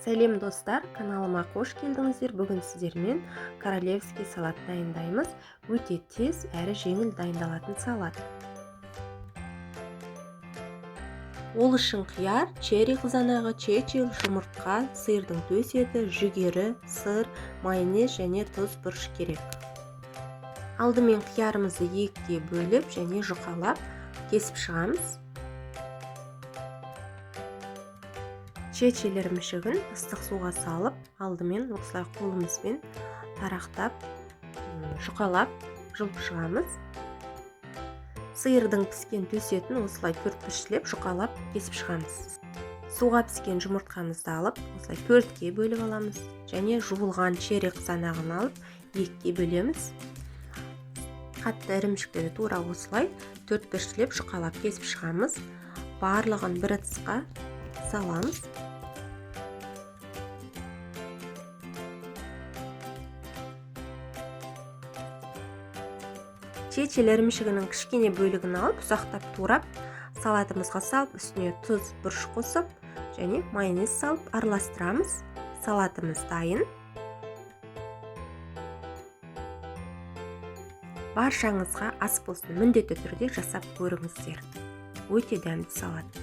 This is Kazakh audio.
Сәлем достар, каналыма қош келдіңіздер. Бүгін сіздермен королевский салат дайындаймыз. Өте тез әрі жеңіл дайындалатын салат. Ол үшін қияр, черри қызанағы, чечил, жұмыртқа, сиырдың төс еті, жүгері, сыр, майонез және тұз, бұрыш керек. Алдымен қиярымызды екіге бөліп және жұқалап кесіп шығамыз. Чечил ірімшігін ыстық суға салып, алдымен осылай қолымызбен тарақтап, жұқалап жұлып шығамыз. Сиырдың піскен төс етін осылай төрт бұрыштап жұқалап кесіп шығамыз. Суға піскен жұмыртқамызды алып, осылай төртке бөліп аламыз және жуылған черри қызанағын алып, екіге бөлеміз. Қатты ірімшіктерді тура осылай төрт бұрыштап жұқалап кесіп шығамыз. Барлығын бір ыдысқа саламыз. Чечил ірімшігінің кішкене бөлігін алып, ұсақтап турап, салатымызға салып, үстіне тұз, бұрыш қосып және майонез салып араластырамыз. Салатымыз дайын. Баршаңызға ас болсын, міндетті түрде жасап көріңіздер. Өте дәмді салат.